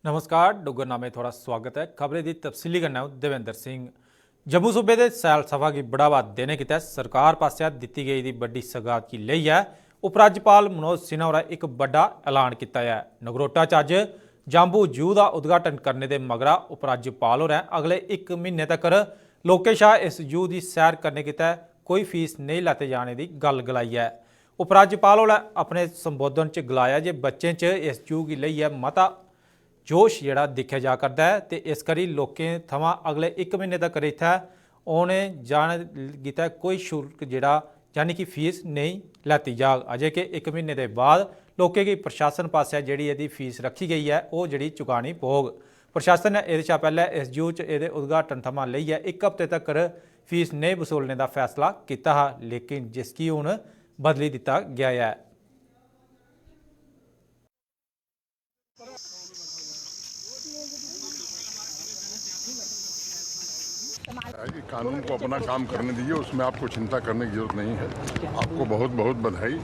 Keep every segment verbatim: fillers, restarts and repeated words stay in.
नमस्कार, डुग्गर नामे थुआढ़ा स्वागत ऐ। खबरें दी तफसीली कन्नै अ'ऊं देवेंद्र सिंह। जम्मू सूबे दे सैलसफा गी बढ़ावा देने गितै सरकार पासेआ दित्ती गेदी बड्डी सगात गी लेइयै उपराज्यपाल मनोज सिन्हा होरें इक बड्डा ऐलान कीता ऐ। नगरोटा च अज्ज जाम्बू जू दा उद्घाटन करने दे मगरा उपराज्यपाल होरें अगले इक म्हीने तगर लोकें शा इस जू दी सैर करने गितै कोई फीस नेईं लैते जाने दी गल्ल गलाई ऐ। उपराज्यपाल होरें अपने संबोधन च गलाया जे बच्चें च इस जू गी लेइयै मता जोश जेह्ड़ा दिक्खेआ जा करदा ऐ ते इस करी लोकें थमां अगले इक म्हीने तगर इत्थै औने जाने गितै कोई शुल्क जेह्ड़ा यानी कि फीस नेईं लैती जाग। अजें के इक म्हीने दे बाद लोकें गी प्रशासन पासेआ जेह्ड़ी एह्दी फीस रक्खी गेई ऐ, ओह् जेह्ड़ी चुकानी पौग। प्रशासन ने एह्दे शा पैह्ले इस जू च एह्दे उद्घाटन थमां लेइयै इक हफ्ते तगर फीस नेईं वसूलने दा फैसला कीता हा, लेकिन जिसगी हून बदली दित्ता गेआ ऐ। कि कानून को अपना काम करने दीजिए, उसमें आपको चिंता करने की जरूरत नहीं है। आपको बहुत बहुत बधाई।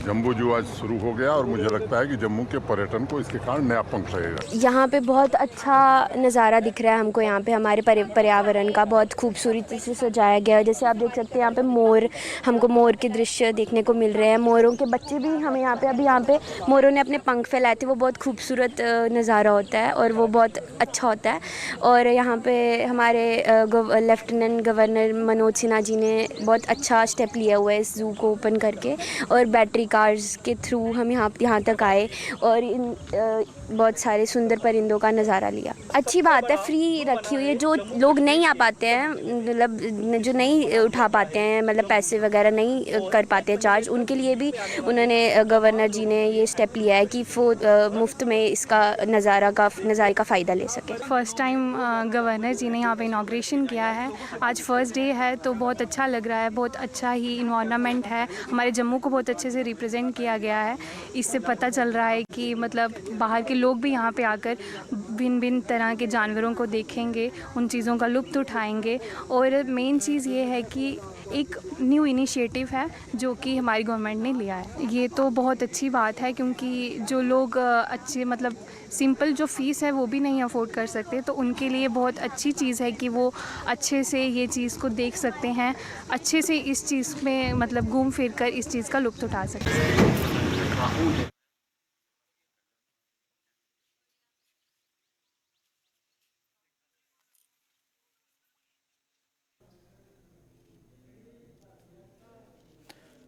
जम्बू जू आज शुरू हो गया और मुझे लगता है कि जम्मू के पर्यटन को इसके कारण नया पंख लगेगा। यहाँ पे बहुत अच्छा नज़ारा दिख रहा है हमको। यहाँ पे हमारे पर्य- पर्यावरण का बहुत खूबसूरती से सजाया गया है। जैसे आप देख सकते हैं, यहाँ पे मोर, हमको मोर के दृश्य देखने को मिल रहे हैं। मोरों के बच्चे भी हमें यहाँ पे, अभी यहाँ पे मोरों ने अपने पंख फैलाए थे, वो बहुत खूबसूरत अ, नज़ारा होता है और वो बहुत अच्छा होता है। और यहाँ पे हमारे अ, गव- लेफ्टिनेंट गवर्नर मनोज सिन्हा जी ने बहुत अच्छा स्टेप लिया हुआ है इस जू को ओपन करके, और बैटरी कार्स के थ्रू हम यहाँ यहाँ तक आए और इन अ, बहुत सारे सुंदर परिंदों का नज़ारा लिया। अच्छी बात है, फ्री रखी हुई है। जो लोग नहीं आ पाते हैं, मतलब न- जो नहीं उठा पाते हैं, मतलब पैसे वगैरह नहीं अ, कर पाते हैं चार्ज, उनके लिए भी उन्होंने अ, गवर्नर जी ने ये स्टेप लिया है कि फो अ, मुफ्त में इसका नज़ारा का नज़ारे का फ़ायदा ले सकें। फर्स्ट टाइम गवर्नर जी ने यहाँ पे इनाग्रेशन किया है। आज फर्स्ट डे है तो बहुत अच्छा लग रहा है, बहुत अच्छा ही इन्वायरमेंट है, हमारे जम्मू को बहुत अच्छे से रिप्रेजेंट किया गया है। इससे पता चल रहा है कि मतलब बाहर के लोग भी यहाँ पे आकर भिन्न भिन्न तरह के जानवरों को देखेंगे, उन चीज़ों का लुत्फ उठाएंगे। और मेन चीज़ ये है कि एक न्यू इनिशिएटिव है जो कि हमारी गवर्नमेंट ने लिया है। ये तो बहुत अच्छी बात है क्योंकि जो लोग अ, अच्छे मतलब सिंपल जो फीस है वो भी नहीं अफोर्ड कर सकते, तो उनके लिए बहुत अच्छी चीज़ है कि वो अच्छे से ये चीज़ को देख सकते हैं, अच्छे से इस चीज़ में मतलब घूम फिर कर इस चीज़ का लुत्फ उठा सकते हैं।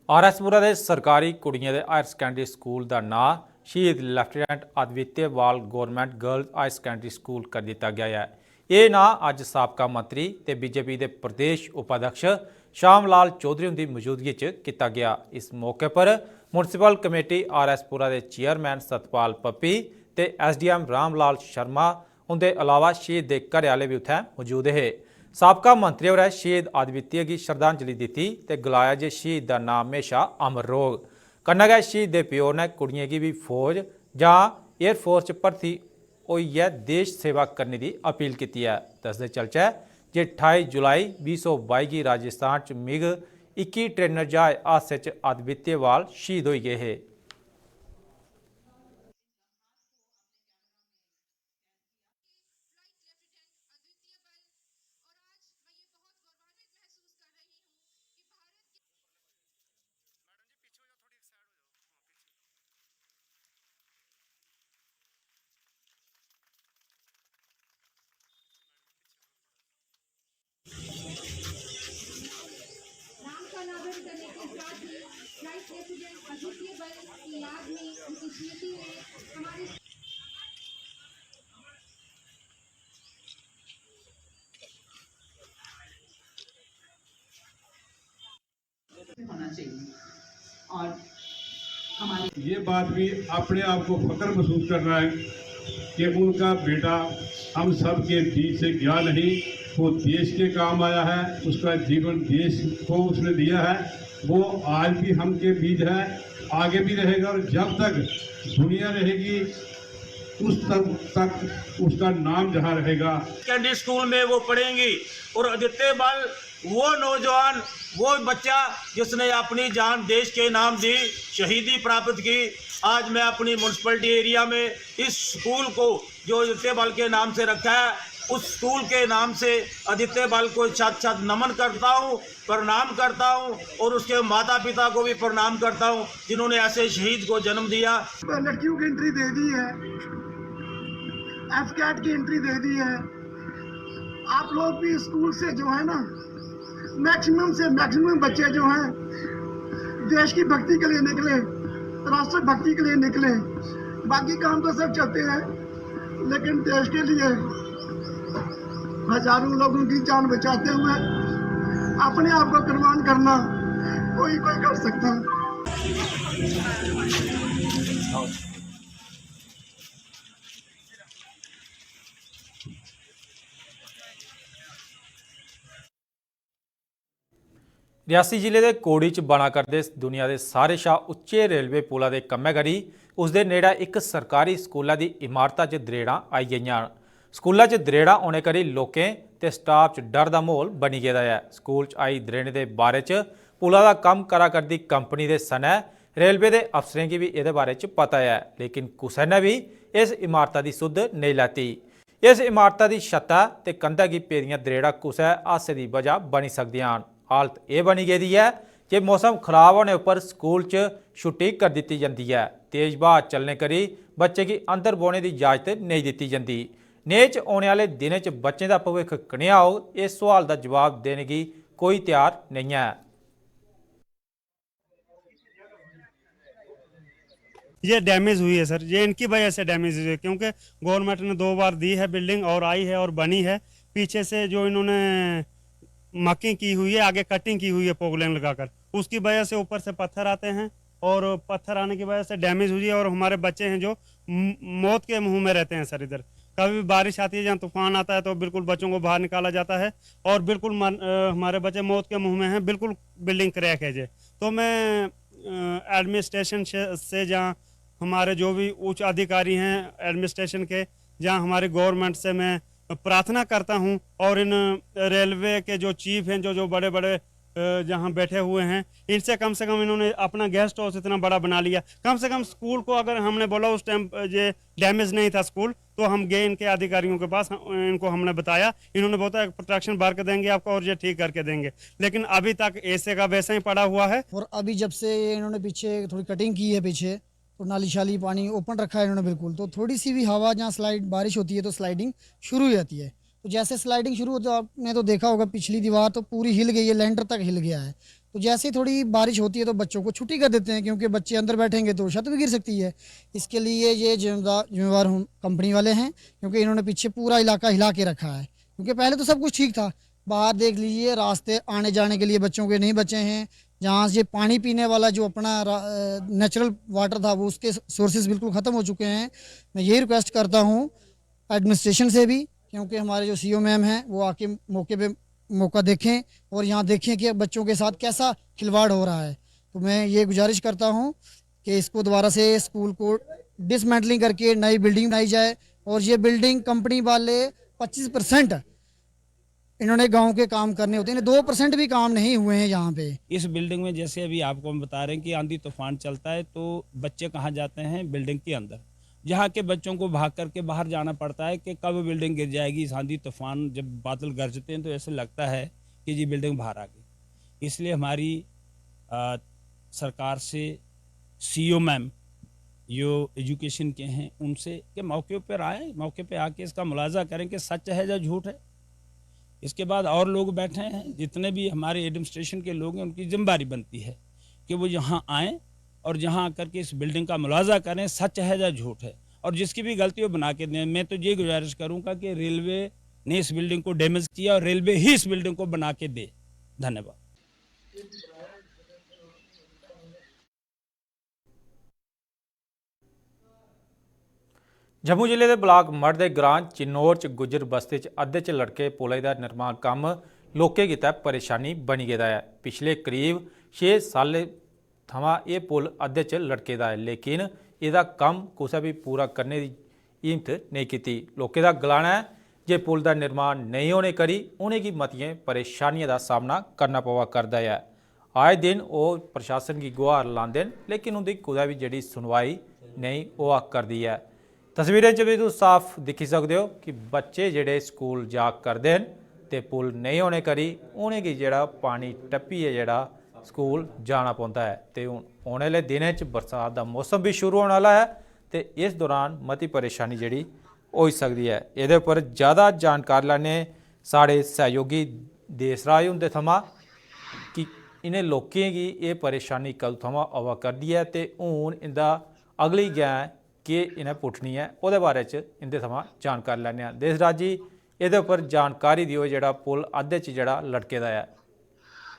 आर एस पुरा दे सरकारी कुड़ियें दे हायर सकैंडरी स्कूल दा नांऽ शहीद lieutenant Aditya Wal government girls higher secondary school करी दित्ता गेआ ऐ। एह् नांऽ अज्ज साबका मंत्री ते बीजेपी दे प्रदेश उपाध्यक्ष श्याम लाल चौधरी हुंदी मजूदगी च कीता गेआ। इस मौके पर म्युनिसिपल कमेटी आर एस पुरा दे चेयरमैन सतपाल पप्पी ते एसडीएम राम लाल शर्मा हुंदे अलावा शहीद दे घरै आह्ले बी उत्थै मजूद हे। साबका मंत्री होरें शहीद आदित्य गी श्रद्धांजलि दित्ती ते गलाया जे शहीद दा नांऽ म्हेशा अमर रौह्ग। कन्नै गै शहीद दे प्यो ने कुड़ियें गी बी फौज जां एयरफोर्स च भर्थी होइयै देश सेवा करने दी अपील कीती ऐ। दसदे चलचै जे ठाई जुलाई बीह् सौ बाई गी राजस्थान च मिग इक्की ट्रेनर ज्हाज हादसे च आदित्य वाल शहीद होई गे हे। राम का अनावरण करने के साथ ही फ्लाइट प्रेसिडेंट अद्वितीय बल की याद में उनकी स्मृति में हमारे होना चाहिए। और हमारे ये बात भी अपने आप को फख्र महसूस करना है कि उनका बेटा हम सब के बीच से गया नहीं, वो देश के काम आया है, उसका जीवन देश को उसने दिया है। वो आज भी हम के बीच है, आगे भी रहेगा, और जब तक दुनिया रहेगी उस तक, तक उसका नाम जहाँ रहेगा। कैंडी स्कूल में वो पढ़ेंगी और आदित्य बाल वो नौजवान, वो बच्चा जिसने अपनी जान देश के नाम दी, शहीदी प्राप्त की। आज मैं अपनी म्यूनसिपलिटी एरिया में इस स्कूल को, जो आदित्य बाल के नाम से रखा है, उस स्कूल के नाम से आदित्य बाल को शत शत नमन करता हूँ, प्रणाम करता हूँ और उसके माता पिता को भी प्रणाम करता हूँ, जिन्होंने ऐसे शहीद को जन्म दिया। लड़कियों की एंट्री दे दी है, एफ कैट की एंट्री दे दी है। आप लोग भी स्कूल से जो है ना, मैक्सिमम से मैक्सिमम बच्चे जो हैं, देश की भक्ति के लिए निकले, राष्ट्रभक्ति के लिए निकले। बाकी काम तो सब चलते हैं, लेकिन देश के लिए हजारों लोगों की जान बचाते हुए अपने आप को कुर्बान करना कोई कोई कर सकता है। रियासी जिले दे कोड़ी च बना करदे दुनिया दे सारे शा उच्चे रेलवे पुला दे कम्मै करी उसदे नेड़ै इक सरकारी स्कूलै दी इमारता च दरेड़ां आई गेइयां न। स्कूलै च दरेड़ां होने करी लोकें ते स्टाफ च डर दा म्हौल बनी गेदा ऐ। स्कूल च आई दरेड़ें दे बारे च पुला दा कम्म करा करदी कंपनी दे सनै रेलवे दे अफसरें गी बी एह्दे बारे च पता ऐ, लेकिन कुसै ने बी इस इमारता दी सुद्ध नेईं लैती। इस इमारता दी छत्तै ते कंधै गी पेदियां दरेड़ां कुसै हादसे दी बजह बनी सकदियां न। हालत एह् बनी गेदी ऐ जे मौसम खराब होने उप्पर स्कूल च छुट्टी करी दित्ती जंदी ऐ। तेज ब्हाऽ चलने करी बच्चें गी अंदर बौह्ने दी इजाजत नेईं दित्ती जंदी। नेह् च औने आह्ले दिनें च बच्चें दा भविक्ख कनेहा होग, इस सोआल दा जवाब देने गी कोई त्यार नेईं ऐ। ये डैमेज हुई है सर, ये इनकी वजह से डैमेज हुई है, क्योंकि गवर्नमेंट ने दो बार दी है बिल्डिंग और आई है और बनी है। पीछे से जो इन्होंने मार्किंग की हुई है, आगे कटिंग की हुई है पोगलेन लगाकर, उसकी वजह से ऊपर से पत्थर आते हैं और पत्थर आने की वजह से डैमेज हुई है और हमारे बच्चे हैं जो म- मौत के मुंह में रहते हैं सर। इधर कभी भी बारिश आती है या तूफान आता है तो बिल्कुल बच्चों को बाहर निकाला जाता है और बिल्कुल मर, अ, हमारे बच्चे मौत के मुंह में हैं, बिल्कुल बिल्डिंग क्रैक है जे। तो मैं एडमिनिस्ट्रेशन से, से जहाँ हमारे जो भी उच्च अधिकारी हैं एडमिनिस्ट्रेशन के, जहाँ हमारे गवर्नमेंट से मैं प्रार्थना करता हूँ और इन रेलवे के जो चीफ हैं, जो जो बड़े बड़े अ, जहाँ बैठे हुए हैं, इनसे कम से कम इन्होंने अपना गेस्ट हाउस इतना बड़ा बना लिया। कम से कम स्कूल को अगर हमने बोला उस टाइम ये डैमेज नहीं था स्कूल, तो हम गए इनके अधिकारियों के पास, हम- इनको हमने बताया, इन्होंने बोला प्रोटेक्शन वर्क देंगे आपको और ये ठीक करके देंगे, लेकिन अभी तक ऐसे का वैसा ही पड़ा हुआ है। और अभी जब से ये इन्होंने पीछे थोड़ी कटिंग की है पीछे, तो नाली शाली पानी ओपन रखा है इन्होंने बिल्कुल। तो थोड़ी सी भी हवा, जहाँ स्लाइड, बारिश होती है तो स्लाइडिंग शुरू हो जाती है। तो जैसे स्लाइडिंग शुरू होती है, आपने तो देखा होगा, पिछली दीवार तो पूरी हिल गई है, लेंटर तक हिल गया है। तो जैसे ही थोड़ी बारिश होती है तो बच्चों को छुट्टी कर देते हैं, क्योंकि बच्चे अंदर बैठेंगे तो छत भी गिर सकती है। इसके लिए ये जिम्मेदार जिम्मेवार हम कंपनी वाले हैं, क्योंकि इन्होंने पीछे पूरा इलाका हिला के रखा है। क्योंकि पहले तो सब कुछ ठीक था, बाहर देख लीजिए, रास्ते आने जाने के लिए बच्चों के नहीं बचे हैं। जहाँ से पानी पीने वाला जो अपना नेचुरल वाटर था, वो उसके सोर्सेज बिल्कुल ख़त्म हो चुके हैं। मैं यही रिक्वेस्ट करता हूँ एडमिनिस्ट्रेशन से भी, क्योंकि हमारे जो सीईओ मैम हैं, वो आके मौके पे मौका देखें और यहाँ देखें कि बच्चों के साथ कैसा खिलवाड़ हो रहा है। तो मैं ये गुजारिश करता हूँ कि इसको दोबारा से, स्कूल को डिसमेंटलिंग करके नई बिल्डिंग बनाई जाए और ये बिल्डिंग कंपनी वाले पच्चीस परसेंट इन्होंने गांव के काम करने होते हैं, दो परसेंट भी काम नहीं हुए हैं यहाँ पे। इस बिल्डिंग में, जैसे अभी आपको हम बता रहे हैं कि आंधी तूफान चलता है तो बच्चे कहाँ जाते हैं? बिल्डिंग के अंदर, जहाँ के बच्चों को भाग करके बाहर जाना पड़ता है कि कब बिल्डिंग गिर जाएगी। इस आंधी तूफान, जब बादल गरजते हैं तो ऐसे लगता है कि जी बिल्डिंग बाहर आ गई। इसलिए हमारी आ, सरकार से, सीईओ मैम जो एजुकेशन के हैं, उनसे कि मौके पर आए, मौके पे आके इसका मुलाजा करें कि सच है या झूठ है। इसके बाद और लोग बैठे हैं, जितने भी हमारे एडमिनिस्ट्रेशन के लोग हैं, उनकी जिम्मेदारी बनती है कि वो यहाँ आएँ और यहाँ आकर के इस बिल्डिंग का मुलाजा करें, सच है या झूठ है, और जिसकी भी गलती हो बना के दें। मैं तो ये गुजारिश करूँगा कि रेलवे ने इस बिल्डिंग को डैमेज किया और रेलवे ही इस बिल्डिंग को बना के दे। धन्यवाद। जम्मू जिले दे ब्लाक मढ़ दे ग्रां चिन्नौर च गुज्जर बस्ती च अद्धे च लटके पुलै दा निर्माण कम्म लोकें गितै परेशानी बनी गेदा ऐ। पिछले करीब छे साल थमां एह् पुल अद्धे च लटके दा ऐ, लेकिन एह्दा कम्म कुसै बी पूरा करने दी हिम्मत नेईं कीती। लोकें दा गलाना ऐ जे पुल दा निर्माण नेईं होने करी उ'नेंगी मतियें परेशानियें दा सामना करना पवा करदा ऐ। आए दिन ओह् प्रशासन गी गुहार लांदे न, लेकिन उं'दी कुतै बी जेह्ड़ी सुनवाई नेईं होआ करदी ऐ। तस्वीरें च बी तुस साफ दिक्खी सकदे ओ कि बच्चे जेह्ड़े स्कूल जा करदे न ते पुल नेईं होने करी उ'नेंगी जेह्ड़ा पानी टप्पियै जेह्ड़ा स्कूल जाना पौंदा ऐ। ते हून औने आह्ले दिनें च बरसात दा मौसम बी शुरू होने आह्ला ऐ ते इस दौरान मती परेशानी जेह्ड़ी होई सकदी ऐ। एह्दे उप्पर ज़्यादा जानकारी लैने साढ़े सैहयोगी देसराज हुंदे थमां कि इ'नें लोकें गी एह् परेशानी कदूं थमां आवा करदी ऐ ते हून इं'दा अगली गैं केह् इ'नें पुट्टनी ऐ, ओह्दे बारे च इं'दे थमां जानकारी लैने आं। देसराज जी, एह्दे उप्पर जानकारी देओ, जेह्ड़ा पुल अद्धे च जेह्ड़ा लटके दा ऐ।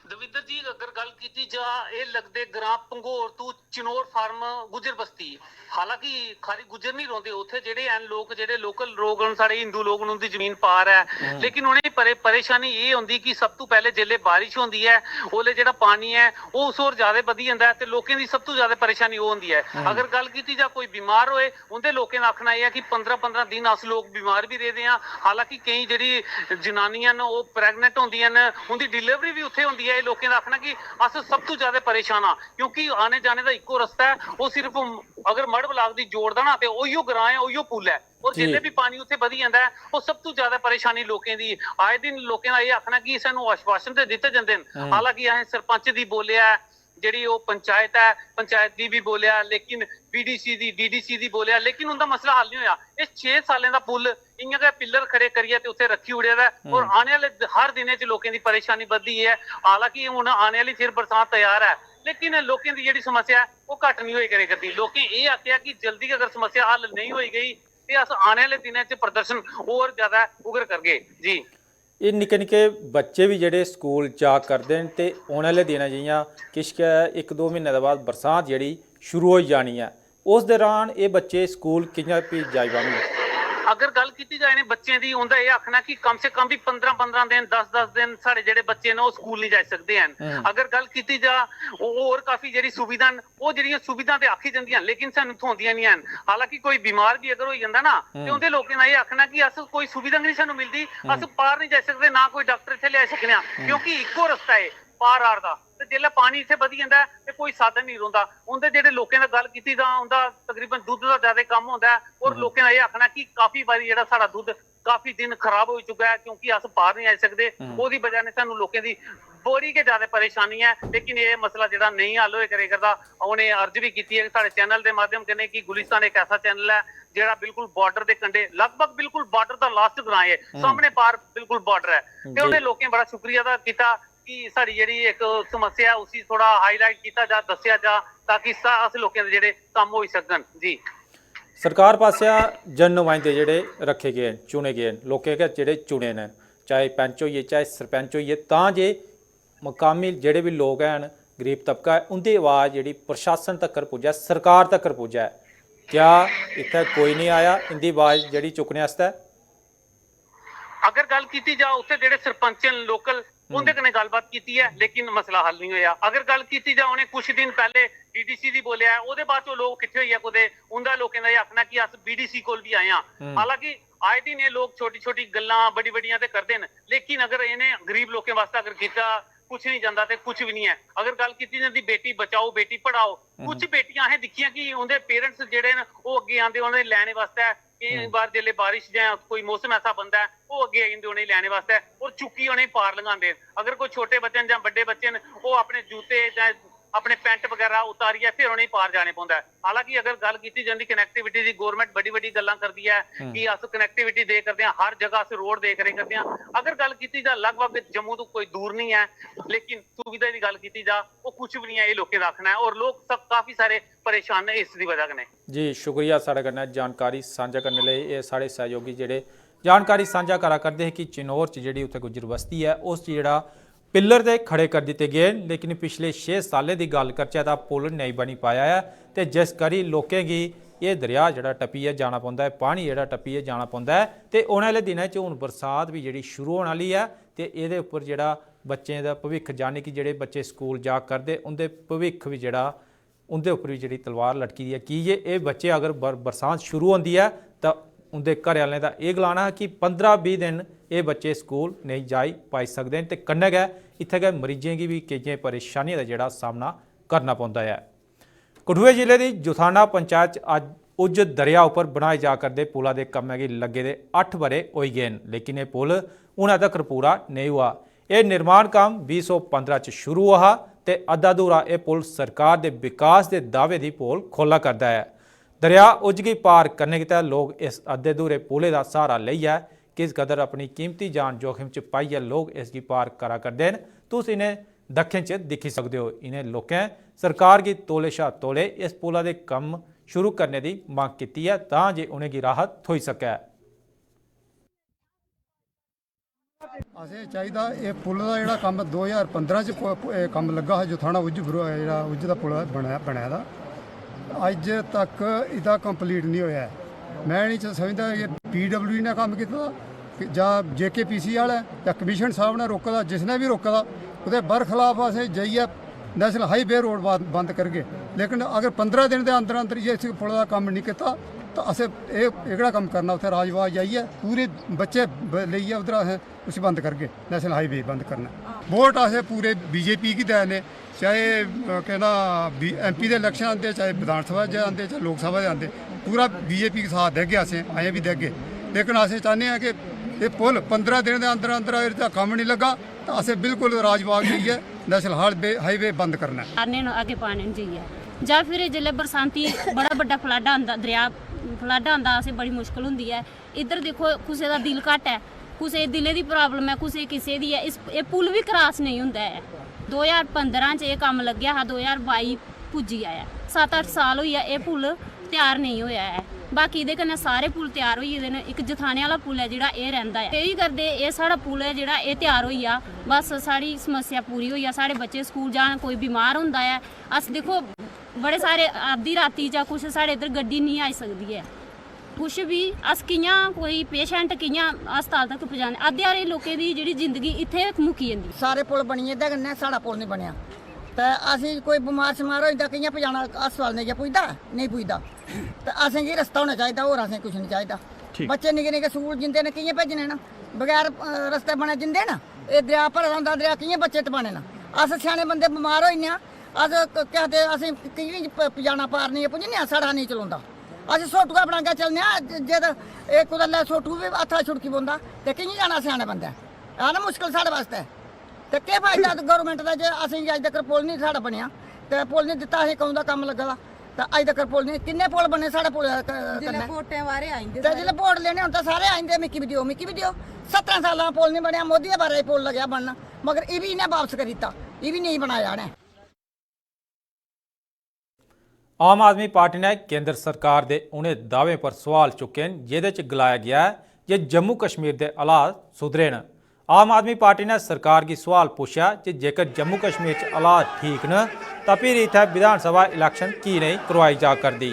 दविंदर जी, अगर गल्ल कीती जा, एह् लगदे ग्रां पंघोर तू चिनोर फार्म गुजर बस्ती। हालांकि खाली गुजर नहीं रौंह्दे, उत्थै जेह्ड़े हैन लोक, जेह्ड़े लोकल लोक न, साढ़े हिंदू लोक न, उं'दी जमीन पार ऐ। लेकिन उ'नेंगी परे परेशानी एह् होंदी कि सब तू पैह्ले जेल्लै बारिश होंदी ऐ, ओल्लै जेह्ड़ा पानी ऐ ओह् उस होर ज्यादा बधी जंदा ऐ ते लोकें दी सब तू ज्यादा परेशानी ओह् होंदी ऐ। अगर गल्ल कीती जा कोई बमार होए, उं'दे लोकें दा आखना एह् ऐ कि पंदरां पंदरां दिन अस लोक बमार बी रेह्दे आं। हालांकि केईं जेह्ड़ी जनानियां न ओह् प्रैगनेंट होंदियां न, उं'दी डिलीवरी बी उत्थै होंदी ऐ। एह् लोकें दा आखना कि अस सब तू ज्यादा परेशान आं, क्योंकि आने जाने दा इक्को रस्ता ऐ, ओह् सिर्फ अगर मढ़ ब्लाक दी जोड़दा ना ते उइयो ग्रां ऐ, उइयो पुल ऐ। और जी। जिसलै बी पानी उत्थै बधी जंदा ऐ, ओह् सब तू ज्यादा परेशानी लोकें दी। आए दिन लोकें दा एह् आखना कि सानू आश्वासन ते दित्ते जंदे न, हालांकि असें सरपंच दी बोलेआ ऐ, जेह्ड़ी ओह् पंचायत ऐ, पंचायत दी बी बोलेआ, लेकिन बीडीसी दी, डीडीसी दी बोलेआ, लेकिन उं'दा मसला हल निं होआ। एह् छे सालें दा पुल इ'यां गै पिल्लर खड़े करियै ते उत्थै रक्खी ओड़े दा ऐ। और आने आह्ले हर दिनें च लोकें दी परेशानी बधदी ऐ। हालांकि हून आने आह्ली फिर बरसांत त्यार ऐ, लेकिन लोकें दी जेह्ड़ी समस्या ऐ ओह् घट्ट निं होई करै करदी। लोकें एह् आखेआ कि जल्दी गै अगर समस्या हल नेईं होई गेई ते अस आने आह्ले दिनें च प्रदर्शन होर ज्यादा उग्र करगे। जी। एह् निक्के निक्के बच्चे बी जेह्ड़े स्कूल जा करदे न ते औने आह्ले दिनें जि'यां किश गै इक दो म्हीने दे बाद बरसांत जेह्ड़ी शुरू होई जानी ऐ, उस दौरान एह् बच्चे स्कूल कि'यां भी जाई पाङन? अगर गल्ल कीती जाए इ'नें बच्चें दी, उं'दा एह् आखना कि कम से कम बी पंदरां पंदरां दिन, दस दस दिन साढ़े जेह्ड़े बच्चे न ओह् स्कूल निं जाई सकदे हैन। अगर गल्ल कीती जा, ओह् होर काफी जेह्ड़ी सुविधा न, ओह् जेह्ड़ियां सुविधां ते आखी जंदियां न, लेकिन सानूं थ्होंदियां निं हैन। हालांकि कोई बमार बी अगर होई जंदा ना, ते उं'दे लोकें दा एह् आखना कि अस कोई सुविधा गै निं सानूं मिलदी, अस पार निं जाई सकदे, ना कोई डाक्टर इत्थै लेआई सकने आं, क्योंकि इक्को रस्ता ऐ पार आर दा। ते जेल्लै पानी इत्थै बधी जंदा ऐ ते कोई साधन निं रौंह्दा। उं'दे जेह्ड़े लोकें दा गल्ल कीती तां उं'दा तकरीबन दुद्ध दा ज्यादा कम्म होंदा ऐ, और लोकें दा एह् आखना कि काफी बारी जेह्ड़ा साढ़ा दुद्ध काफी दिन खराब होई चुका ऐ, क्योंकि अस पार निं आई सकदे। ओह्दी बजह नै सानूं लोकें दी बड़ी गै ज्यादा परेशानी ऐ, लेकिन एह् मसला जेह्ड़ा नेईं हल होए करै करदा। उ'नें अर्ज बी कीती ऐ साढ़े चैनल दे माध्यम कन्नै कि गुलिस्तान इक ऐसा चैनल ऐ जेह्ड़ा बिल्कुल बार्डर दे कंढे, लगभग बिल्कुल बार्डर दा लास्ट ग्रां ऐ, सामने पार बिल्कुल बार्डर ऐ। ते उ'नें लोकें बड़ा शुक्रिया अदा कीता कि साढ़ी जेह्ड़ी इक समस्या ऐ उसी थोह्ड़ा हाईलाइट कीता जा, दस्सेआ जा, ताकि सा-, अस लोकें दे जेह्ड़े कम्म होई सकङन। जी। सरकार पासेआ जन नुमाइंदे जेह्ड़े रक्खे गे न, चुने गे न, लोकें गै जेह्ड़े चुने न, चाहे पैंच होई गे, चाहे सरपैंच होई गे, तां जे मकामी जेह्ड़े बी लोक हैन, गरीब तबका ऐ, उं'दी अवाज जेह्ड़ी प्रशासन तक्कर पुज्जै, सरकार तक्कर पुज्जै। क्या इत्थै कोई निं आया इं'दी अवाज जेह्ड़ी चुक्कने आस्तै? अगर गल्ल कीती जा उत्थै जेह्ड़े सरपंच न लोकल, उं'दे कन्नै गल्लबात कीती ऐ, लेकिन मसला हल निं होआ। अगर गल्ल कीती जा, उ'नें कुछ दिन पैह्ले डीडीसी दी बोलेआ ऐ, ओह्दे बाद च ओह् लोक किट्ठे होइयै कुतै, उं'दा लोकें दा एह् आखना कि अस बीडीसी कोल बी आए आं। हालांकि आए दिन एह् लोक छोटी छोटी गल्लां बड़ी बड्डियां ते करदे न, लेकिन अगर इ'नें गरीब लोकें बास्तै अगर कीता कुछ निं जंदा ते कुछ बी निं ऐ। अगर गल्ल कीती जंदी बेटी बचाओ बेटी पढ़ाओ, कुछ बेटियां असें दिक्खियां कि उं'दे पेरेंट्स जेह्ड़े न ओह् अग्गें आंदे उ'नें लैने बास्तै। केईं बार जेल्लै बारिश जां कोई मौसम ऐसा बनदा ऐ, ओह् अग्गें आई जंदे उ'नेंगी लैने बास्तै और चुक्कियै उ'नेंगी पार लंघांदे न। अगर कोई छोटे बच्चे न जां बड्डे बच्चे न, ओह् अपने जूते जां अपने पैंट बगैरा उतारियै फिर उ'नेंगी पार जाने पौंदा ऐ। हालांकि अगर गल्ल कीती जंदी कनैक्टिविटी दी, गौरमेंट बड़ी बड़ी गल्लां करदी ऐ कि अस कनैक्टिविटी दे करदे आं, हर जगह अस रोड दे करै करदे आं। अगर गल्ल कीती जा, लगभग जम्मू तो कोई दूर नहीं ऐ, लेकिन सुविधा दी गल्ल कीती जा, ओह् कुछ बी नहीं ऐ, एह् लोकें दा आखना ऐ। और लोक सब काफी सारे परेशान न इस दी बजह कन्नै। जी, शुक्रिया साढ़े कन्नै जानकारी सांझा करने लेई। एह् साढ़े सैहयोगी जेह्ड़े जानकारी सांझा करा करदे हे कि चिनोर च जेह्ड़ी उत्थै गुज्जर बस्ती ऐ, उस च जेह्ड़ा पिल्लर ते खड़े करी दित्ते गे न, लेकिन पिछले छे सालें दी गल्ल करचै तां पुल नेईं बनी पाया ऐ ते जिस करी लोकें गी एह् दरेआ जेह्ड़ा टप्पियै जाना पौंदा ऐ, पानी जेह्ड़ा टप्पियै जाना पौंदा ऐ। ते औने आह्ले दिनें च हून बरसात बी जेह्ड़ी शुरू होने आह्ली ऐ ते एह्दे उप्पर जेह्ड़ा बच्चें दा भविक्ख, यानी कि जेह्ड़े बच्चे स्कूल जा करदे, उं'दे भविक्ख बी जेह्ड़ा उं'दे उप्पर बी जेह्ड़ी तलवार लटकी दी ऐ। की जे एह् बच्चे अगर बर-, बरसांत शुरू होंदी ऐ तां उं'दे घरै आह्लें दा एह् गलाना हा कि पंदरां बीह् दिन एह् बच्चे स्कूल नेईं जाई पाई सकदे न ते कन्नै गै इत्थै गै मरीजें गी बी केइयें परेशानियें दा जेह्ड़ा सामना करना पौंदा ऐ। कठुए जिले दी जुथाना पंचायत च अज्ज उज्ज दरेआ उप्पर बनाए जा करदे पुला दे कम्मै गी लग्गे दे अट्ठ ब'रे होई गे न, लेकिन एह् पुल हुनै तक्कर पूरा नेईं होआ। एह् निर्माण कम्म बीह् सौ पंदरां च शुरू होआ हा ते अद्धा अधूरा एह् पुल सरकार दे विकास दे दावे दी पोल खोह्ल्ला करदा ऐ। दरेआ उज्ज गी पार करने गितै लोक इस अद्धे अधूरे पुलै दा स्हारा लेइयै किस कदर अपनी कीमती जान जोखिम च पाइयै लोक इसगी पार करा करदे न, तुस इ'नें दक्खें च दिक्खी सकदे ओ। इ'नें लोकें सरकार गी तौले शा तौले इस पुला दे कम्म शुरू करने दी मंग कीती ऐ तां जे उ'नेंगी राहत थ्होई सकै। असें चाहिदा एह् पुल दा जेह्ड़ा कम्म दो ज्हार पंदरां च प- प- एह् कम्म लग्गा हा जो थाना उज्ज बरो- जेह्ड़ा उज्ज दा पुल बने बने दा, अज्ज तक एह्दा कंप्लीट निं होया ऐ। में निं समझदा कि पीडब्ल्यूडी ने कम्म कीते दा कि जां जेकेपीसी आह्ला ऐ जां कमिशन साहब ने रोके दा, जिसने बी रोके दा, ओह्दे बरखलाफ असें जाइयै नेशनल हाईवे रोड बंद करगे। लेकिन अगर पंदरां दिन दे अंदर अंदर जे इस पुलै दा कम्म निं कीता तां असें एह् एह्कड़ा कम्म करना उत्थै राजबाग जाइयै पूरे बच्चे लेइयै उद्धर असें उसी बंद करगे, नेशनल हाईवे बंद करना। वोट असें पूरे बीजेपी गी देने, चाहे केह् नां एमपी दे इलेक्शन आंदे, चाहे विधानसभा दे आंदे, चाहे लोकसभा दे आंदे, पूरा बीजेपी गी साथ देगे असें, अजें बी देगे। लेकिन असें चाह्न्ने आं कि एह् पुल पंदरां दिन दे अंदर अंदर एह्दा कम्म निं लग्गा तां असें बिल्कुल राजबाग जाइयै नेशनल हाईवे हाईवे बंद करना ऐ। आने न अग्गें पाने न जाइयै जां फिर जेल्लै बरसांती बड़ा बड्डा फ्लड आंदा दरेआ फ्लड आंदा असें बड़ी मुश्कल होंदी ऐ। इद्धर दिक्खो कुसै दा दिल घट्ट ऐ, कुसै दी दिलै दी प्रॉब्लम ऐ, कुसै किसै दी ऐ, इस एह् पुल बी क्रास नेईं होंदा ऐ। दो ज्हार पंदरां च एह् कम्म लग्गेआ हा, दो ज्हार बाई पुज्जी गेआ ऐ, सत्त अट्ठ साल होई गेआ एह् पुल त्यार नेईं होएआ ऐ। बाकी एह्दे कन्नै सारे पुल त्यार होई गेदे न। इक जथाने आह्ला पुल ऐ जेह्ड़ा एह् रैंह्दा ऐ। ते एह् करदे एह् साढ़ा पुल ऐ जेह्ड़ा एह् त्यार होई गेआ, बस साढ़ी समस्या पूरी होई जा। साढ़े बच्चे स्कूल जान, कोई बमार होंदा ऐ, अस दिक्खो बड़े सारे अद्धी रातीं जां कुछ साढ़े इद्धर गड्डी निं आई सकदी ऐ। कुछ बी अस कि'यां कोई पेशेंट कि'यां अस्पताल तक पजाने, अद्धे हारे लोकें दी जेह्ड़ी जिंदगी इत्थै मुक्की जंदी। सारे पुल बनियै एह्दे कन्नै साढ़ा पुल निं बनेआ ते असें कोई बमार शमार होई जंदा कि'यां पजाना अस्पताल नेईं पुजदा नेईं पुजदा। ते असेंगी रस्ता होना चाहिदा, होर असें कुछ निं चाहिदा। बच्चे निक्के निक्के स्कूल जंदे न, कि'यां भेजने न? बगैर रस्ते बने जंदे न? एह् दरेआ भरे दा होंदा, दरेआ कि'यां बच्चे टपाने न? अस स्याने बंदे बमार होई जन्ने आं, अस केह् आखदे असें कि'यां पजाना पार नेईं पुज्जने आं, साढ़ा नेईं चलोंदा। अस सोटू गै बनांगे चलने आं, जे ते एह् कुतै लै सोटू बी हत्था छुड़की पौंदा ते कि'यां जाना स्याने बंदै? है ना मुश्कल साढ़े बास्तै। ते केह् फायदा गौरमेंट दा जे असेंगी अज्ज तक्कर पुल निं साढ़ा बनेआ ते पुल निं दित्ता असें कदूं दा कम्म लग्गे दा ते अज्ज तक्कर पुल निं, किन्ने पुल बने साढ़े पुल कन्नै? जिसलै वोटें बारे आई जंदे ते जिसलै वोट लेने होन तां सारे आई जंदे, मिक्की बी देओ, मिक्की बी देओ। सत्तरें सालें दा पुल निं बनेआ, मोदी दे बारे च पुल लग्गेआ बनन, मगर एह् बी इ'नें बापस करी दित्ता, एह् बी नेईं बनाया इ'नें। आम आदमी पार्टी ने केंद्र सरकार दे उ'नें दावें पर सुआल चुक्के न जेह्दे च गलाया गेआ ऐ जे जम्मू कश्मीर दे हालात सुधरे न। आम आदमी पार्टी ने सरकार गी सुआल पुच्छेआ जे जेकर जम्मू कश्मीर च हालात ठीक न तां फिर इत्थै विधानसभा इलैक्शन की नेईं करोआई जा करदी।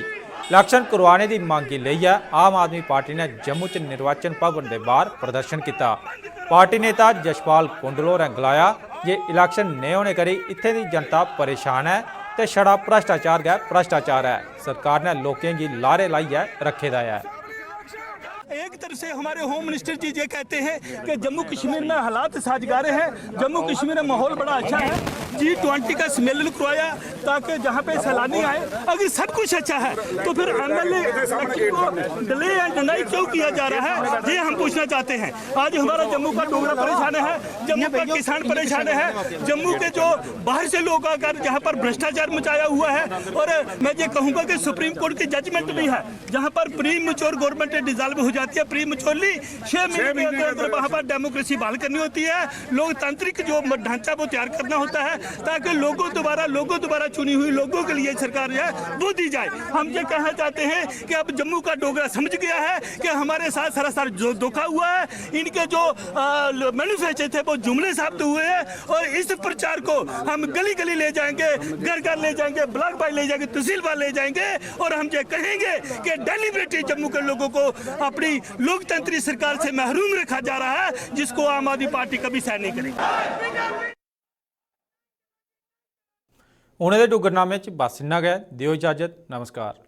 इलैक्शन करोआने दी मंग गी लेइयै आम आदमी पार्टी ने जम्मू च निर्वाचन भवन दे बाहर प्रदर्शन कीता। पार्टी नेता यशपाल कुंडल होरें गलाया जे इलैक्शन नेईं होने करी इत्थें दी जनता परेशान ऐ ते छड़ा भ्रष्टाचार गै भ्रष्टाचार ऐ। सरकार ने लोकें गी लारे लाइयै रक्खे दा ऐ। एक तरफ से हमारे होम मिनिस्टर जी ये कहते हैं कि जम्मू कश्मीर में हालात साजगारे हैं, जम्मू कश्मीर में माहौल बड़ा अच्छा है। जी ट्वेंटी का सम्मेलन करवाया ताकि जहाँ पे सैलानी आए, अगर सब कुछ अच्छा है तो फिर एमएलए को डिले एंड डिनाई क्यों किया जा रहा है, ये हम पूछना चाहते हैं। आज हमारा जम्मू का डोगरा परेशान है, जम्मू का किसान परेशान है, जम्मू के जो बाहर से लोग आकर यहाँ पर भ्रष्टाचार मचाया हुआ है। और मैं ये कहूँगा कि सुप्रीम कोर्ट की जजमेंट भी है, जहाँ पर प्री मेच्योर गवर्नमेंट डिजॉल्व हो जाती है, प्री मेच्योरली छह महीने के अंदर अंदर वहाँ पर डेमोक्रेसी बहाल करनी होती है, लोकतांत्रिक जो ढांचा वो तैयार करना होता है ताकि लोगों द्वारा लोगों द्वारा चुनी हुई लोगों के लिए सरकार जो है वो दी जाए। हम ये कहना चाहते हैं कि अब जम्मू का डोगरा समझ गया है कि हमारे साथ सरासर जो धोखा हुआ है, इनके जो मैनिफेस्टो थे वो जुमले साबित हुए हैं। और इस प्रचार को हम गली गली ले जाएंगे, घर घर ले जाएंगे, ब्लॉक वाइज ले जाएंगे, तहसील वाइज ले जाएंगे और हम ये कहेंगे कि डेलीबरेटली जम्मू के लोगों को अपनी लोकतंत्री सरकार से महरूम रखा जा रहा है, जिसको आम आदमी पार्टी कभी सहन नहीं करेगी। हून दे डुग्गरनामे च बस इन्ना गै। देओ इजाजत। नमस्कार।